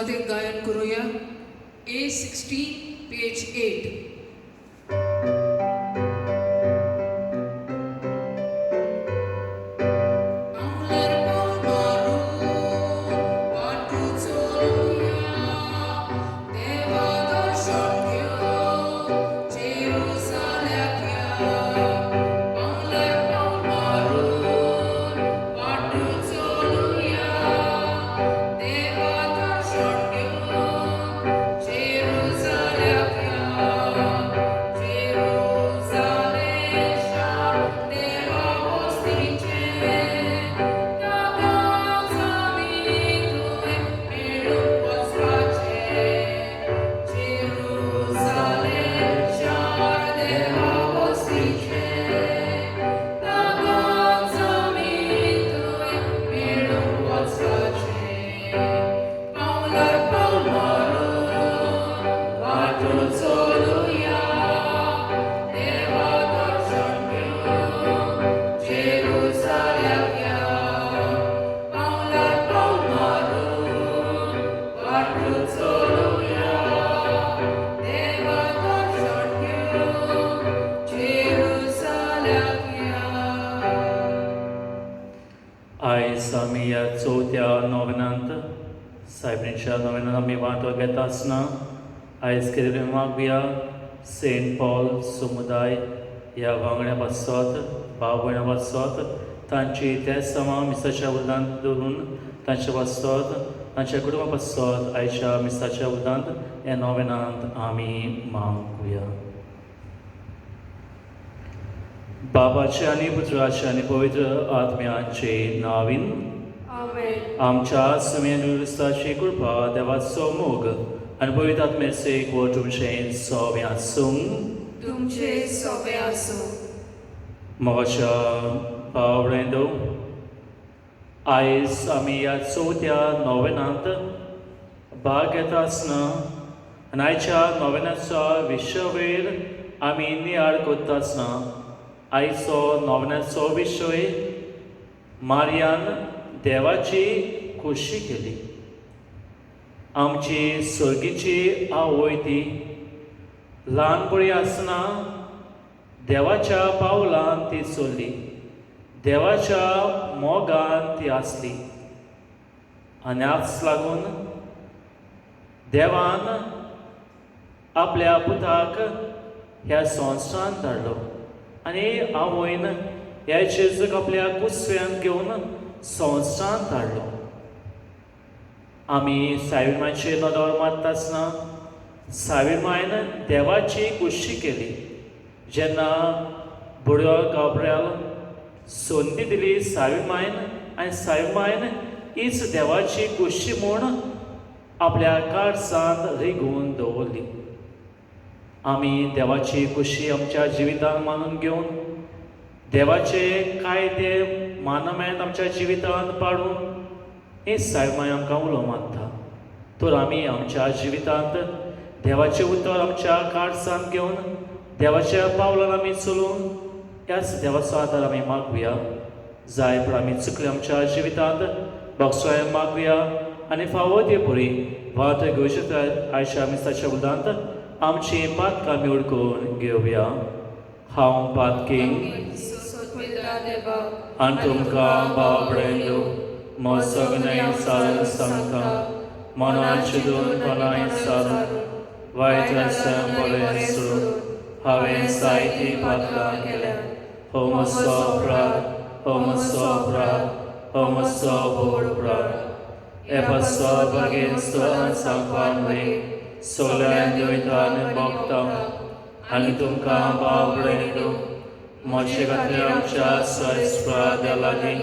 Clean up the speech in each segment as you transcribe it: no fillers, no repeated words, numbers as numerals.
सुरवातेक गायन करूया. A 60 page 8. पावलार पावल मारून वाटू चलुया, देवा दर्शन घेवन जेरुजाल्याक या. पावलार पावल मारून वाटू चलुया, देवा दर्शन घेवन जेरुजाल्याक या. जेरुजालेम शार देवा वस्तीचें, ताकाच आमी थंय मेळूंक वचपाचें. जेरुजालेम शार देवा वस्तीचें, ताकाच आमी थंय मेळूंक वचपाचें. पावलार पावल मारून वाटू चलुया, देवा दर्शन घेवन जेरुजाल्याक या. पावलार पावल मारून वाटू चलुया, देवा दर्शन घेवन जेरुजाल्याक या. आयज आमी ह्या चवथ्या नोवेनांत, सायबिणीच्या नोवेनांत आमी वांटो घेता आसतना आयज कितें मागया सेंट पॉल समुदाय ह्या वांगड्या पासत, भाव भयणां पासत, तांची तेच समा मिसाच्या उद्दांत दवरून तांच्या पासत, तांच्या कुटुंबा पासत आयच्या मिसाच्या उद्दांत ह्या नोवेनांत आमी मागुया. बाबाचे आनी पुत्राचे आनी पवित्र आत्म्याचे नावीन. आमेन. आमच्या सुमेन क्रिस्ताची कृपा, देवाचो मोग आनी पवित्र आत्म्याचे एकवट तुमचें सोबें आसूं. तुमचे सोबे आसूं. मोगाच्या भाव भयणींनो, आयज आमी ह्या चवथ्या नोवेनांत भाग घेता आसतना आनी आयच्या नोवेनाच्या विशयावयर आमी नियाळ करता आसतना आयचो नोवेनाचो विशय मार्यान देवाची खोशी केली. आमची सर्गीची आवय ती ल्हान भुरगीं आसतना देवाच्या पावलान ती चल्ली, देवाच्या मोगान ती आसली आनी आज लागून देवान आपल्या पुताक ह्या संवसारांत धाडलो आनी आवयन ह्या जेजूक आपल्या कुसव्यान घेवन संवसारांत धाडलो. आमी सायबीण मायचेर नदर मारता आसतना सायबीण मायन देवाची खुशी केली. जेन्ना भुरगो गाब्रियल संदी दिली सायबीण मायन आनी सायबीण मायन हीच देवाची खुशी म्हूण आपल्या काळजांत रिगून दवरली. आमी देवाची खुशी आमच्या जिवितांत मानून घेवन देवाचे कायदे मानमेन आमच्या जिवितांत पाडून ही सायब माय आमकां उलो मारता. तर आमी आमच्या जिवितांत देवाचें उतर आमच्या काळजांत घेवन देवाच्या पावलान आमी चलून ह्याच देवाचो आदार आमी मागुया. जाय पूण आमी चुकले आमच्या जिवितांत बक्षाय मागुया आनी फावो ते परी वाट घेवचे आयच्या मिसाच्या उदांत आमची पातकां आमी उडकून घेवया. हांव पातकी सोदपिता देवा, आनी तुमकां भाव भयणींनो म्हजो विनय सारून सांगता, मनान चिंतून कोणाय सारून वायट आसा बरें सोडून हांवें जायतीं पातकां केल्या. हो म्हजो अपराध, हो म्हजो अपराध, हो म्हजो व्हड अपराध. हे पासत मागीर सांगपाक न्हय सगळ्या दुयेंतान भोगता आनी तुमकां भाव भयणींनो म्हजे खातीर आमच्या सर्वेस्परा लागीं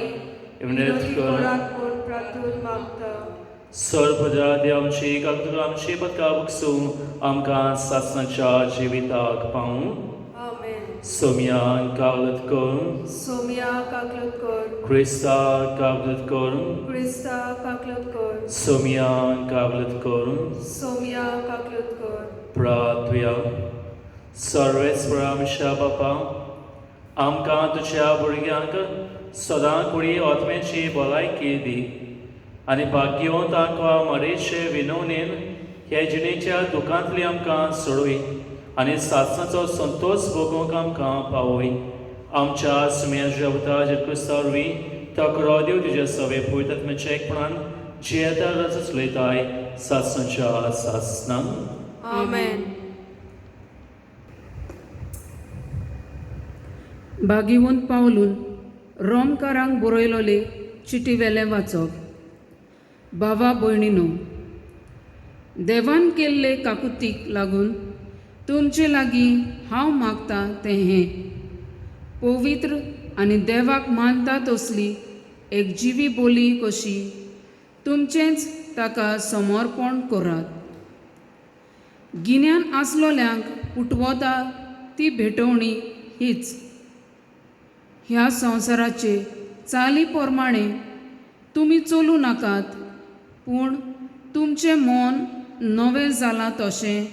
विनंती करून म्हूण प्रार्थून मागता. सर्वप्रजा देव आमची कागद आमची पदकां बगसूं आमकां सासणाच्या जिविताक पावूं. आमेन. सोमया कावलत करून. सोमया काकलत कर. क्रिस्ता कावलत करून. क्रिस्ता काकलत कर. सोमया कावलत करून. सोमया काकलत कर. प्रार्थुया. सर्वेस्परा आमच्या बापा, आमकां तुज्या भुरग्यांक सदां कुडी आत्म्याची भलायकी दी. आनी भाग्यवंतांक मरेचे विनवणेन हे जिणेच्या दुखांतली आमकां सोडय आनी सासणाचो संतोश भोगूंक आमकां पावय. आमच्या सुम्या जेवता जे क्रिस्ता वरवीं तकरो देव तुज्या सवे पवित्र आत्म्याच्या एकपणान जियेता रज चलयताय सासणाच्या सासणांक. आमेन. भागीवंत पावलून रोमकारांक बरयलोले चिटी वेलें वाचप. भावा भयणीनो, देवान केल्ले काकुतीक लागून तुमचे लागीं हांव मागता तें हें, पवित्र आनी देवाक मानता तसली एक जिवी बोली कशी तुमचेंच ताका समर्पण करात. गिन्यान आसलोल्यांक पुटवता ती भेटवणी हीच. ह्या संवसाराचे चाली प्रमाणे तुमी चलूं नाकात, पूण तुमचें मन नवें जालां तशें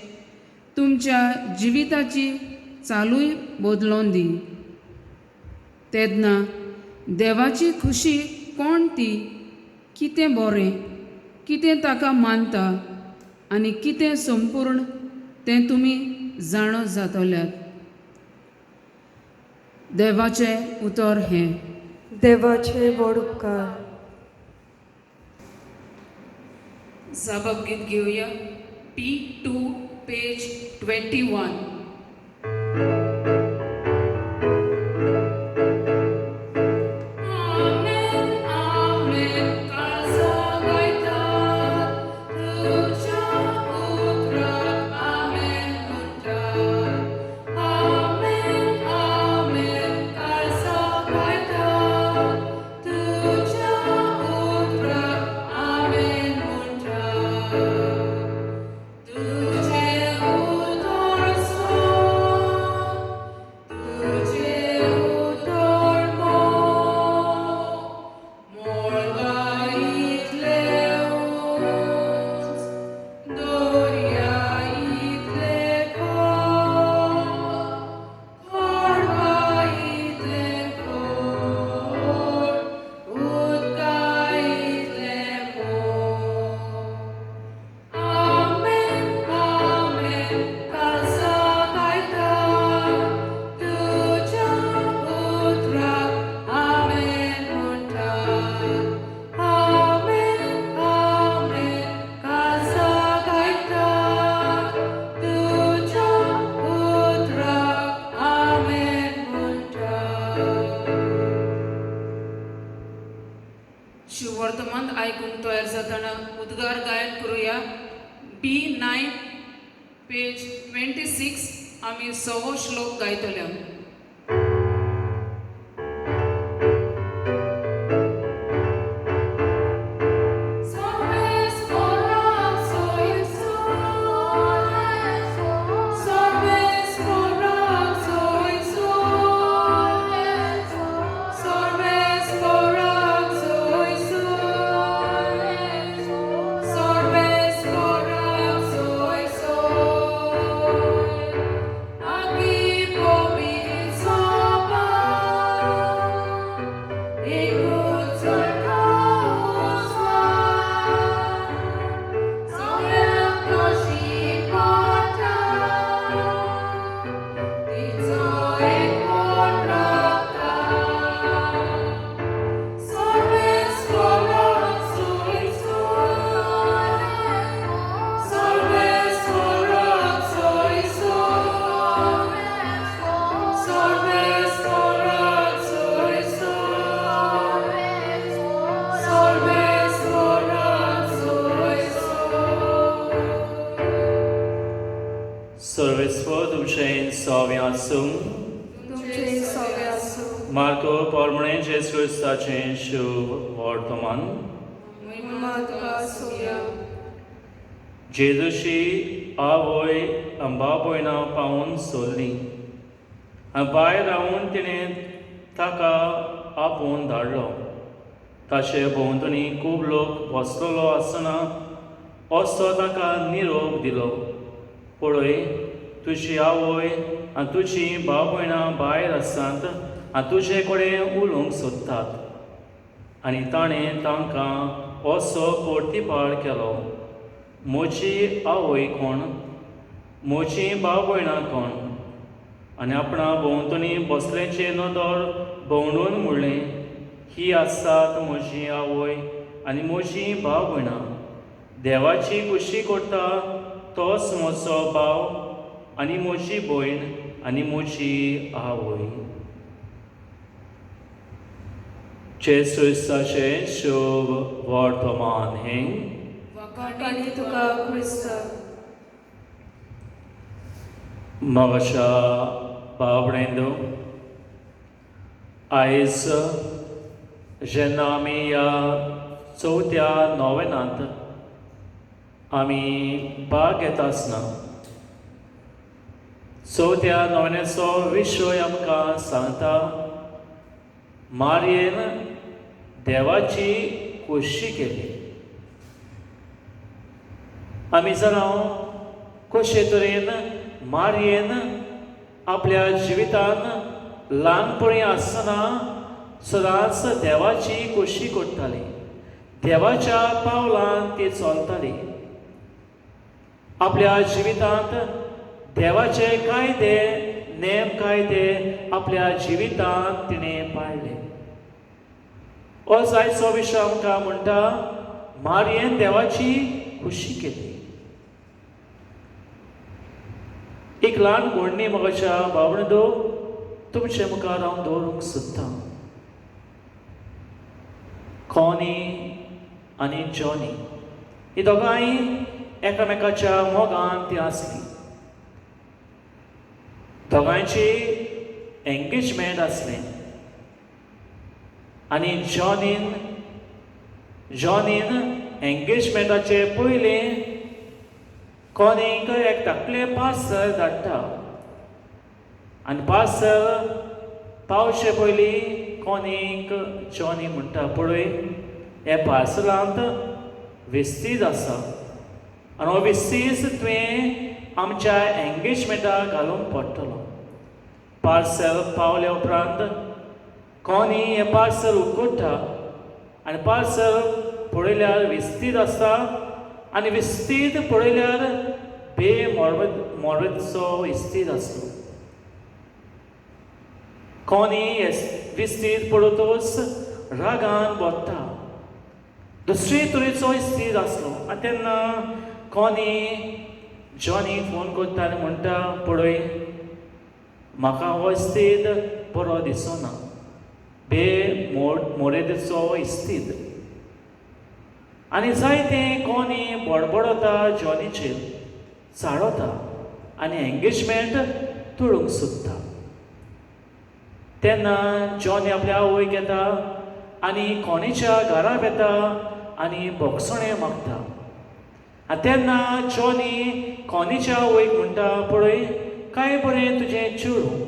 तुमच्या जिविताची चालूय बदलोन दी. तेन्ना देवाची खुशी कोण ती, कितें बरें, कितें ताका मानता आनी कितें संपूर्ण तें तुमी जाणो जातल्यात. देवाचें उतर हें. देवाचे व्हड उपकार. जाबब गीत घेवया P2 page 21. आमेन आमेन काळजां गायतात तुज्या उतराक आमेन म्हणटात. आमेन आमेन काळजां गायतात तुज्या उतराक आमेन म्हणटात. तुजें उतर सोड, तुजें उतर मोग, मळबा इतलें उंच, दर्या इतलें खोल, खडपा इतलें खोल, उदका इतलें खोल. आमेन आमेन काळजां गायतात तुज्या उतराक आमेन म्हणटात. आमेन आमेन काळजां गायतात तुज्या उतराक आमेन म्हणटात. शिववर्तमान आयकूंक तयार जातना उद्गार गायन करुया B9 page 26. आमी सवो श्लोक गायतले. सर्वेस्पर तुमचें सव्या आसूं. तुमचे सगळे आसूं. मार्को परमणे जेजू क्रिस्ताचें शुभ वर्तमान. महिमा तुका आसुया. जेजूशी आवय अंबाबोयना पावून सोडली आनी भायर रावून तिणें ताका आपोवन धाडलो. ताचे भोंवतणी खूब लोक बसलेलो आसतना असो ताका निरोप दिलो, पळय तुजी आवय आनी तुजी भाव भयणां भायर आसात आनी तुजे कडेन उलोवंक सोदतात. आनी ताणें तांकां असो पोर्तिपाळ केलो, म्हजी आवय कोण, म्हजी भाव भयणां कोण? आनी आपणा भोंवतणी बसलेचे नदर भोंवडून म्हणलें, ही आसात म्हजी आवय आनी म्हजी भाव भयणां. देवाची खुशी करता तोच म्हजो भाव आनी म्हजी भयण आनी म्हजी आवय. जेजू क्रिस्ताचें शुभ वर्तमान हें. वाखाणी तुका क्रिस्ता. मोगाच्या भाव भयणींनो, आयज जेन्ना आमी ह्या चवथ्या नोवेनांत आमी भाग घेता आसतना चवथ्या नोवेनाचो विशय आमकां सांगता, मारयेन देवाची खोशी केली. आमी जाणां कशे तरेन मारयेन आपल्या जिवितान ल्हानपणी आसतना सदांच देवाची खोशी करताली, देवाच्या पावलान ती चलताली. आपल्या जिवितांत देवाचे कायदे, नेम कायदे आपल्या जिवितांत तिणें पाळ्ळे. हो जायचो विशय आमकां म्हणटा, मारयेन देवाची खुशी केली. एक ल्हान घोडणी म्हाका बावडो तुमचे मुखार हांव दवरूंक सोदतां. कॉनी आनी जॉनी ही दोगांय एकामेकाच्या मोगान ती आसली. दोगांयची एंगेजमेंट आसलें आनी जॉनीन एंगेजमेंटाचे पयलें कॉनीक एक धाकलें पार्सल धाडटा आनी पार्सल पावचे पयलीं कॉनीक जॉनी म्हणटा, पळय हे पार्सलांत विस्तीद आसा आनी हो विस्तीद तुवें आमच्या एंगेजमेंटाक घालूंक पडटलो. पार्सल पावल्या उपरांत कॉनी हें पार्सल उकडटा आनी पार्सल पळयल्यार विस्तीद आसता आनी विस्तीद पळयल्यार बे मोरवेचो इस्तीद आसलो. कॉनी विस्तीद पळोवतच रागान भरता, दुसरे तरेचो इस्तीद आसलो. आनी तेन्ना कॉनी जॉनी फोन करता आनी म्हणटा, पळय म्हाका हो इस्तीद बरो दिसना, बे मोरेदेचो इस्तीद. आनी जायते कॉनी बडबडता जॉनीचेर, चाळवता आनी एंगेजमेंट तोडूंक सोदता. तेन्ना जॉनी आपल्या आवयक येता आनी कॉनीच्या घरा येता आनी बोगसणें मागता. आनी तेन्ना जॉनी कॉनीच्या आवयक म्हणटा, पळय काय बरें तुजें चेडूं,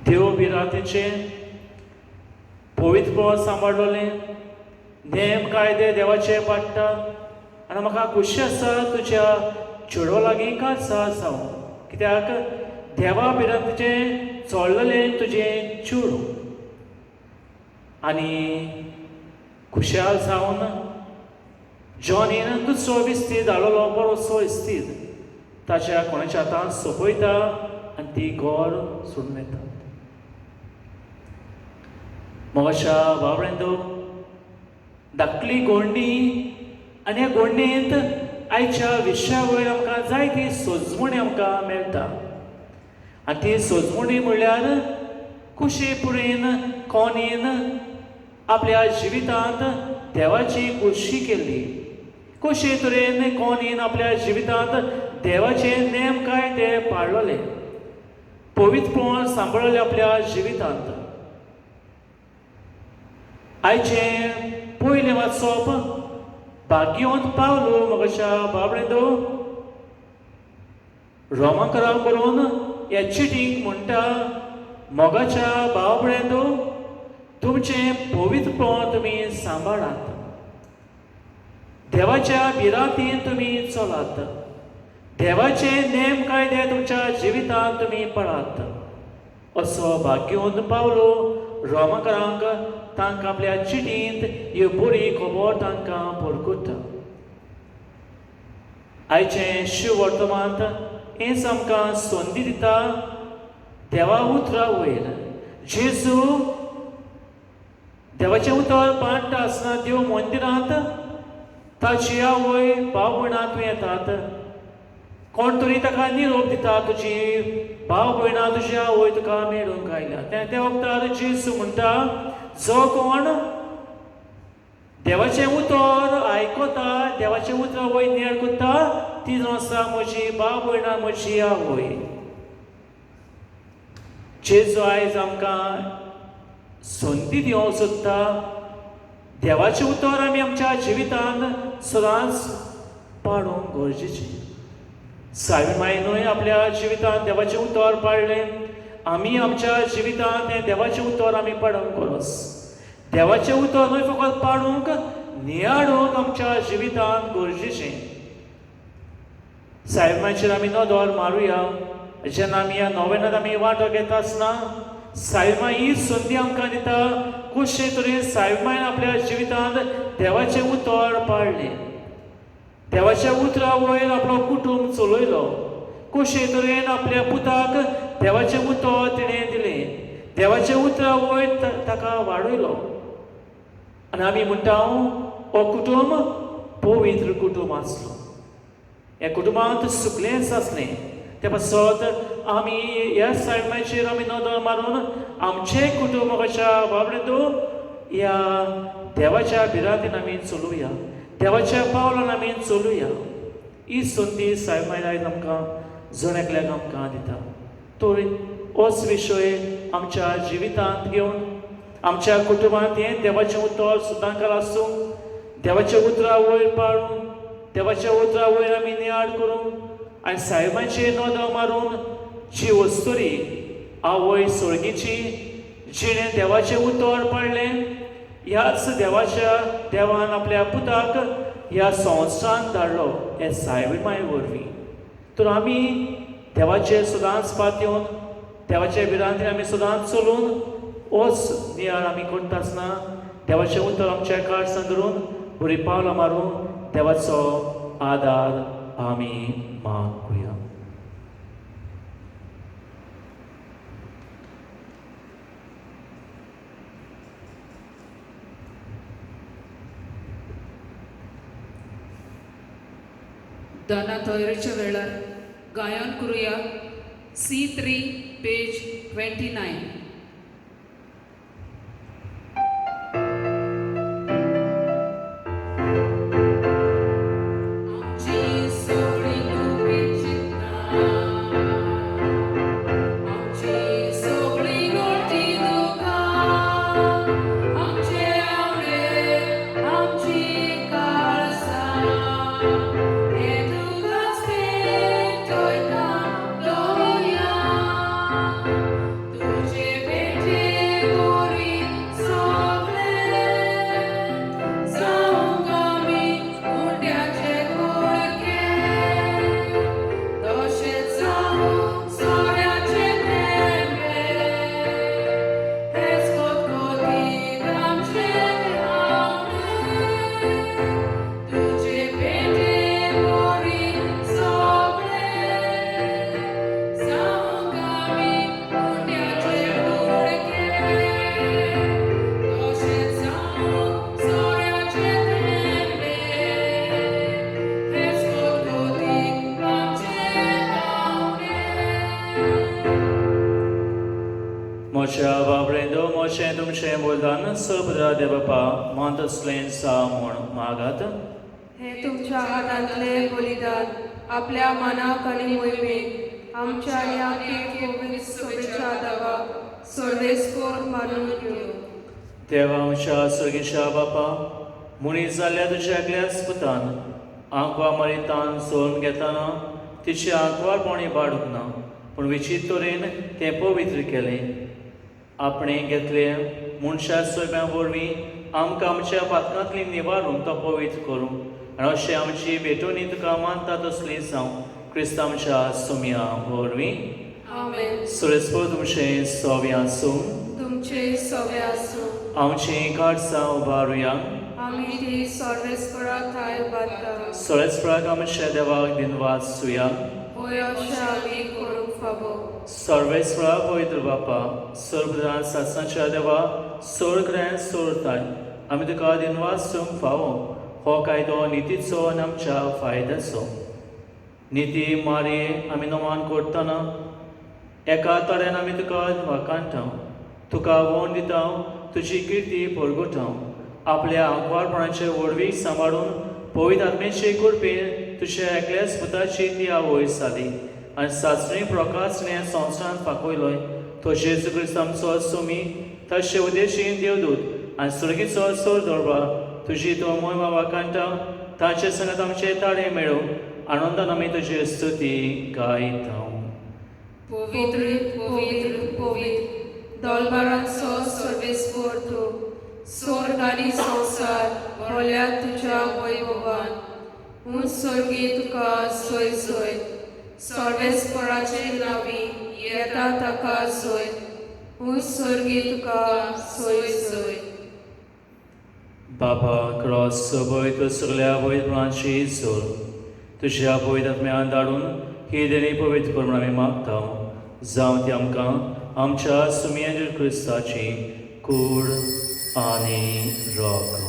देव भिरांतेचें पवित्रपण सांबाळलें, नेम कायदे देवाचे पाडटा आनी म्हाका खोशी आसा तुज्या चेडवा लागीं काजार जावं, कित्याक देवा भिरांतेचें चोडलेलें तुजें चेडूं. आनी खुशाल जावन जॉनीन दुसरो विस्तीद धाडलेलो बरोसो इस्तीद ताच्या कोणाच्या हातान सोंपयता आनी ती घर सोडून येता. मोगाच्या भावणेंदो, धाकली गोंडी आनी ह्या गोंडयेंत आयच्या विशया वयर आमकां जायती सोजमणी आमकां मेळटा. आनी ती सोजमणी म्हणल्यार कुशे पुरेन कॉनीन आपल्या जिवितांत देवाची खोशी केल्ली, कशे तरेन कॉनीन आपल्या जिवितांत देवाचे नेम कायदे पाळ्ळले, पवित्रपण सांबाळ्ळले आपल्या जिवितांत. आयचें पयलें वाचप भाग्यवंत पावलो म्हज्या बाबडेंदो रोमाकरां बरोवन ह्या चिटींक म्हणटा, मोगाच्या बाबडेंदो तुमचें पवित्रपण तुमी सांबाळात, देवाच्या भिरांतीन तुमी चलात, देवाचे नेम कायदे तुमच्या जिवितांत तुमी पळात, असो भाग्यवंत पावलो रोमाकारांक तांकां आपल्या चिटींत ही बरी खबर तांकां परकुता. आयचें शिव वर्तमांत हेंच आमकां संदी दिता देवा उतरा वयर जेजू देवाचें उतर पाडटा आसतना देव मंदिरांत ताची आवय भाव भयणां थंय येतात. कोण तरी ताका निरोप दिता, तुजी भाव भयणां तुजी आवय तुका मेळूंक आयल्या. त्या वखदार जेजू म्हणटा, जो कोण देवाचें उतर आयकता, देवाचें उतर वयर नियाळ करता, ती जावन आसा म्हजी भाव भयणां म्हजी आवय. जेजू आयज आमकां संदी दिवंक सोदता. देवाचें उतर आमी आमच्या जिवितांत सदांच पाळूंक गरजेचें. साईमायनूय आपल्या जिवितांत देवाचें उतर पाळ्ळें, आमी आमच्या जिवितांत हें देवाचें उतर आमी पाळूंक गरज. देवाचें उतर न्हय फकत पाळूंक, नियाळूंक आमच्या जिवितांत गरजेचें. साईमायचेर आमी नदर मारुया. जेन्ना आमी ह्या नोवेनांत आमी वांटो घेता आसतना साईमाय ही संदी आमकां दिता, कशे तरेन साईमायन आपल्या जिवितांत देवाचें उतर पाळ्ळें, देवाच्या उतरा वयर आपलो कुटूंब चलयलो, कशे तरेन आपल्या पुताक देवाचें उतर तिणें दिलें, देवाच्या उतरा वयर ताका वाडयलो. आनी आमी म्हणटा हो कुटूंब पवित्र कुटूंब आसलो. ह्या कुटुंबांत सुकलेंच आसलें. ते पासत आमी ह्या सायमाचेर आमी नदर मारून आमचें कुटूंब कशा बाबडे ह्या देवाच्या भिरांतीन आमी चलुया, देवाच्या पावलान आमी चलुया. ही संदी सायमाय आयज आमकां जण एकल्याक आमकां दिता. तर होच विशय आमच्या जिवितांत घेवन आमच्या कुटुंबांत हें देवाचें उतर सुद्दां आसूं, देवाच्या उतरा वयर पाळूं, देवाच्या उतरा वयर आमी नियाळ करूं आनी सायबाचेर नदर मारून जी वस्तुरी आवय सोळगीची जिणें देवाचें उतर पडलें, ह्याच देवाच्या देवान आपल्या पुताक ह्या संवसारांत धाडलो हे सायबमाय वरवीं. तर आमी देवाचेर सदांच पातयेवन देवाच्या भिरांतीन आमी सदांच चलून होच नियाळ आमी करता आसतना देवाचें उतर आमच्या काळजान धरून बरी पावलां मारून देवाचो आदार आमी मागुया. दाना तयारेच्या वेळार गायन करुया C3 page 29. म्हज्या बाबरेंदो म्हजें तुमचें बलिदान सर्वदा देवपा मानतसलें सा म्हूण मागात. हे तुमच्या हातांतले बलिदान आपल्या मनाक आनी मोहिमेक आमच्या आनी आख्खे पवित्र सभेच्या देवाक सर्वेस्पोर मानून घेवं. देवा आमच्या सर्गेशा बापा, मनीस जाल्ल्या तुज्या एकल्याच पुतान आंकवा मरितान सोडून घेतना तिचें आंकवारपणी बाडूंक ना, पूण विचित्र तरेन तें पवित्र केलें. आपणें घेतले मनशा सोब्या वरवीं आमकां आमच्या पातकांतली निवारून तो पवित्र करूं आनी अशें आमची भेटवणी तुका मानता तसली जावं क्रिस्त आमच्या सोम्या वरवीं. आमेन. सुरेस्पोर तुमचें सोव्या आसूं. तुमचे सवे आसूं. आमची काडसां उबारुया. आमी ती सर्वेस्परा थाय उबारता. सोळेस्पराक आमच्या देवाक दिनवास सुया. होय, अशें आमी करूंक फावो. सर्वेस्परा पवित्र बापा, सर्वप्रधान सासणाच्या देवा, सोर सोरताय आमी तुका दिनवास दिवंक फावो. हो कायदो नितीचो आनी आमच्या फायद्याचो. निती मारी आमी नमान करतना एका तड्यान आमी तुका वाखाणटा, तुका वोण दिता, तुजी किर्ती परगटा. आपल्या आंकवारपणाचे व्हडवीक सांबाळून पवित्र आत्मेचे कृपेन तुज्या एकल्याच पुताची ती आवय जाली आनी सासणी प्रकाशने संवसारांत फाकयलोय तो जेजू क्रिस्त आमचो सुमी, तशे उदेशीन देवदूत आनी सुर्गीचो सोर दरबार तुजी तो मोहिमा वाखाणटा. ताचे संगत आमचे ताळे मेळूं आनंदान आमी तुजी स्तुती गायता. पवित्र, पवित्र, पवित्र दलबारांचो सर्वेस्पर तूं. स्वर्ग आनी संवसार भरल्या तुज्या वैभवान. ऊंच स्वर्गी तुका सोय सोय. सर्वेस्पराचे नांवी येता ताका सोय. ऊंच स्वर्गी तुका सोय सोय. बाबा क्रॉस पवित्र सगल्या पवित्रपणाची जोर तुज्या पवित्र आत्म्यान धाडून ही देणी पवित्र कर म्हूण आमी मागता. जावं ती आमकां आमच्या सुमया जेजू क्रिस्ताची कूड आनी रगत.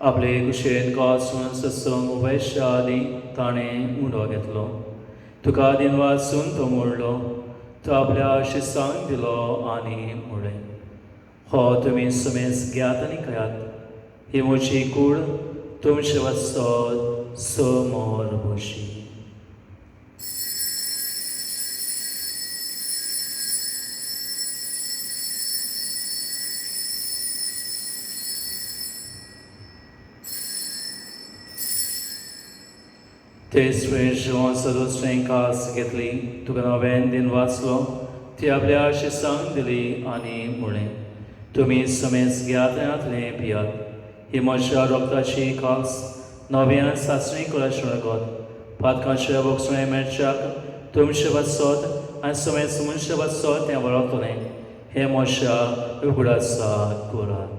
आपले कुशेन कॉस सत्संग उबेशा आदी ताणें उंडो घेतलो, तुका दिनवासून तो मोडलो, तो आपल्या शिसांक दिलो आनी म्हणलें, हो तुमी सुमेस घेयात आनी खायात. ही म्हजी कूड तुमचे वचत समोर बशी. तेच वेळ जेवण सदोसरें कास घेतली, तुका नव्यान दिन वाचलो, ती आपल्या शिसांक दिली आनी म्हणलें, तुमी समेस घेयात आनी पियात. ही म्हज्या रक्ताची कास, नव्यान सासणी कुळाचें रगत. पातकांचे बोगसणें मेळच्याक तुमचे वाचत आनी समेस मनशे वाचत तें वळखतलें. हें म्हज्या उगडासा करात.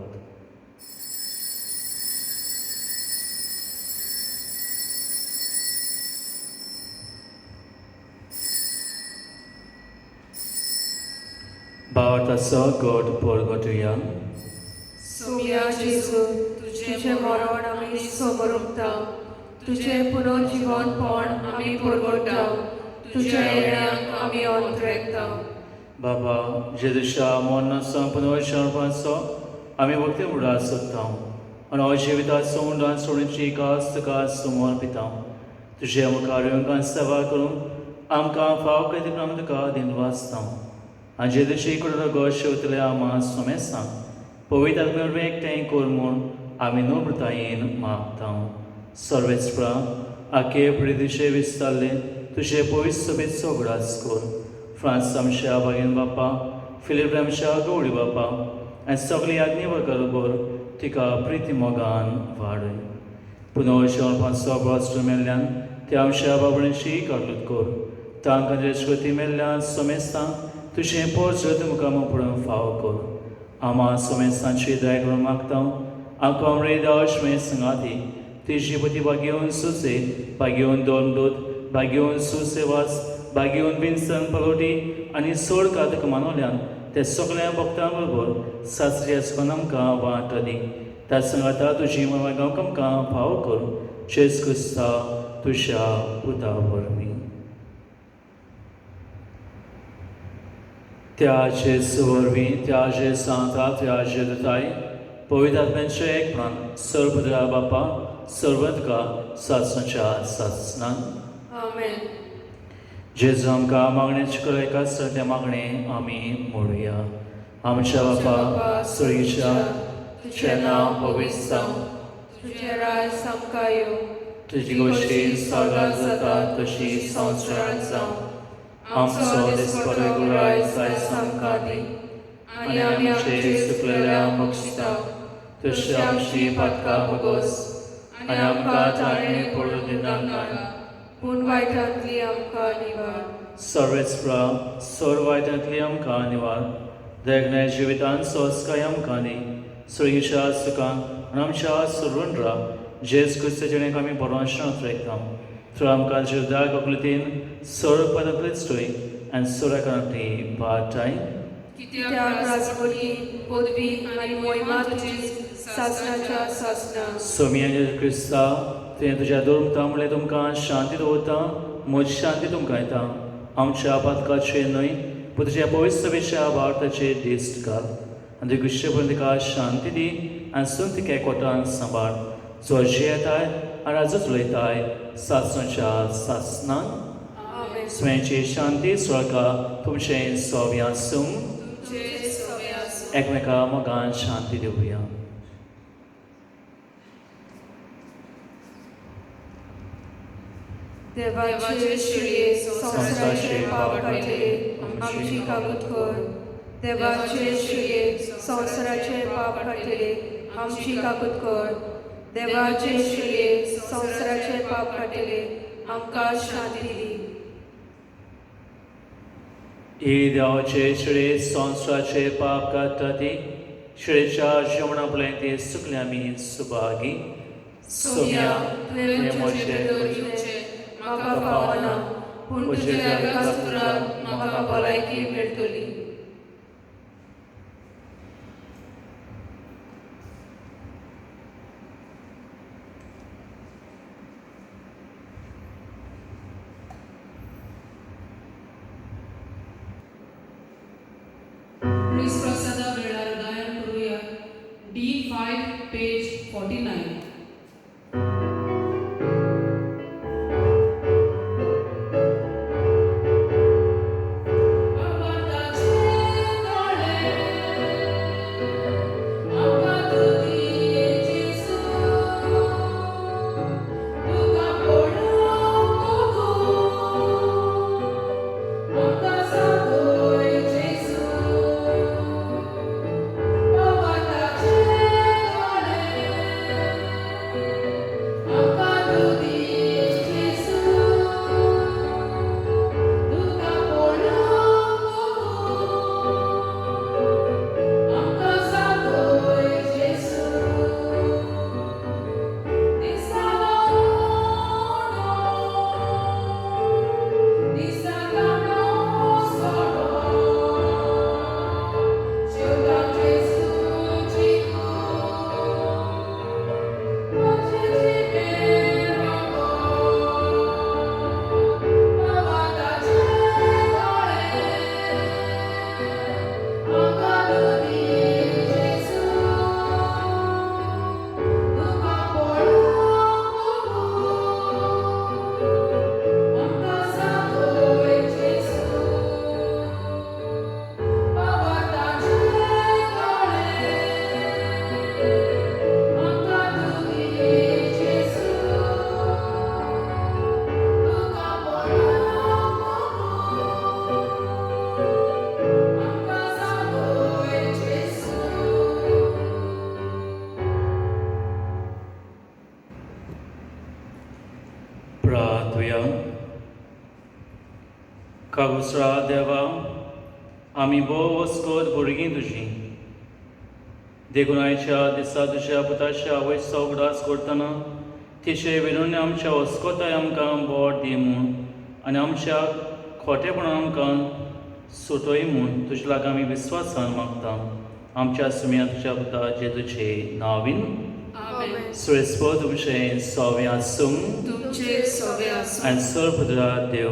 भावार्थाचो गोड परगटुया. सोम्या जेजू, तुजें मरण आमी समरुपता, तुजें पुनर्जिवनपण आमी परगटा, तुज्या येण्याक आमी अंतरेकता. बाबा जेजूच्या मरणाचो पुनर्जन्माचो आमी भक्ती उडास सोदता आनी अजिविताचो उंडान सोडूची कास तुका समर्पिता. तुजे मुखार येवंक सेवा करूंक आमकां फाव करीत आमी तुका दिनवासता. आनी जेजूची कडलो गो शेवतले आमा सोमेसां पवित्र आत्मे वरवीं एकठांय कर म्हूण आमी नम्रतायेन मागता. सर्वेस्परा, आखे प्रितीचे विस्तारले तुजे पवित्र सभेचो उगडास कर. फ्रांस आमच्या बागेन बापा, फिलीप आमच्या गौडी बापा आनी सगळी आज्ञे बरोबर तिका प्रिती मोगान वाडय. पुनर्जन्माचो प्रस्न मेल्ल्यान ते आमच्या बाबणीची काकलूत कर. तांकां जेजकृती मेल्ल्यान समेस्तां तुजें पोर मुखार पळोवंक फावो कर. आमा समेस्तांची दया करून मागता. आमकां अमृत संगाती तिजी पती भाग्योवन सुसे, भाग्योवन दोन दूत, भाग्योवन सुसेवास, भाग्योवन विन्सन पलोटी आनी सोड कातक मानवल्यान ते सगळ्या भक्तां बरोबर सासरी आसकोन आमकां वाट दी. त्या सांगाता तुजी ममा गांवक आमकां फावो कर, जेज क्रिस्ता तुज्या पुता वरवीं. त्या जेजू वरवीं, त्या जे सांगता, त्या जे दुताय, पवित्र आत्म्यांचे एक प्राण, सर्वद्रा बापा, सर्वतका सासणाच्या सासणान. आमेन. जेजू आमकां मागण्याची कला एका त्या मागणे आमी मोडुया. आमच्या बापा सुर्गीच्या, तुजें नांव पवित्र जावं. तुजें राज आमकां येवं. तुजी गोश्टी स्वर्गात जाता तशी संवसारांत जावं. आमचो दिसपडो गुराय आयज आमकां दी आनी आमी आमचे चुकलेल्या बक्षिता तशी आमची पातकां भोगोस आनी आमकां ताळणे पडूं दिनाका, पूण वायटांतली आमकां निवार. सर्वेस्प्रा सोर वायटांतली आमकां निवार देखणे जिवितान सोसकाय आमकां दी सुरगीच्या सुखान आनी आमच्या सुरून राव जेज क्रिस्त जेणेक आमी बरो श्रांत राखता थ्रू आमकां जिवदार ककलतीन सोर पदांतलीच थंय आनी सोराकांतली बाटाय. कित्याक कित्याक राजवटी राजवटी पदवी आनी मोहिमा तुजीच सासणाच्या सासणा. सोमिया जेजू क्रिस्ता, तुवें तुज्या दुर्मता म्हणल्यार तुमकां शांती दवरता, म्हजी शांती तुमकां येता. आमच्या पातकाचेर न्हय पूण तुज्या पवित्र सभेच्या भारताचेर दिश्ट घाल आनी तुजी गुश्शेपण तिका शांती दी आनी सून तिका एकवटान सांबाळ, जो जियेताय आनी राजूच उलयताय सासणाच्या सासणान. आमेन. स्वयंची शांती स्वर्गा तुमचें सोव्या आसूं. तुमचे सोवे आसूं. एकमेका मोगान शांती दिवया. देवाचे शिळये संवसाराचे पाप काडटले आमची कागूत कर. देवाचे शिळये संवसाराचे पाप काडटले आमची कागूत कर. देवाचे शिळये संवसाराचे पाप काडटले आमकां शांती दी. ही देवाचे शिळे संवसाराचे पाप काडटा ती शिळेच्या जेवणा पळय ती सुकले आमी सुभागी. सोम्या, तुवें म्हजे भितर येवचें म्हाका फावना, पूण तुज्या एका सुरान म्हाका भलायकी मेळटली. क्रिस्त प्रसादा वेळार गायन करूया D5 page 49. प्रार्थुया. कागुसरा देवा, आमी भोव वस्कोत भुरगीं तुजीं, देखून आयच्या दिसा तुज्या पुताच्या आवयचो उगडास करतना तिचे विनवणी आमच्या वस्कोताय आमकां बोट दी म्हूण आनी आमच्या खोटेपणान आमकां सुटय म्हूण तुजे लागीं आमी विस्वासान मागता, आमच्या सुम्या तुज्या पुता जेजूचे नांवीन. आमेन. सुरेस्पो तुमचें सोवें आसूं. तुमचे सोवे आसूं. आनी सर्वपुत्रा देव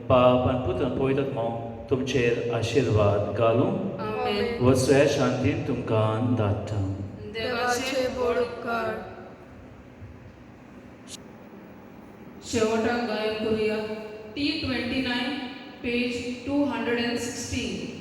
बाप आनी पुत्र पवित्र आत्मो तुमचेर आशिर्वाद घालूं. आमेन. वसुया शांतीन तुमकां धाडटा. देवाचे बोड उपकार. शेवटाक गायन करूया T29 page 216.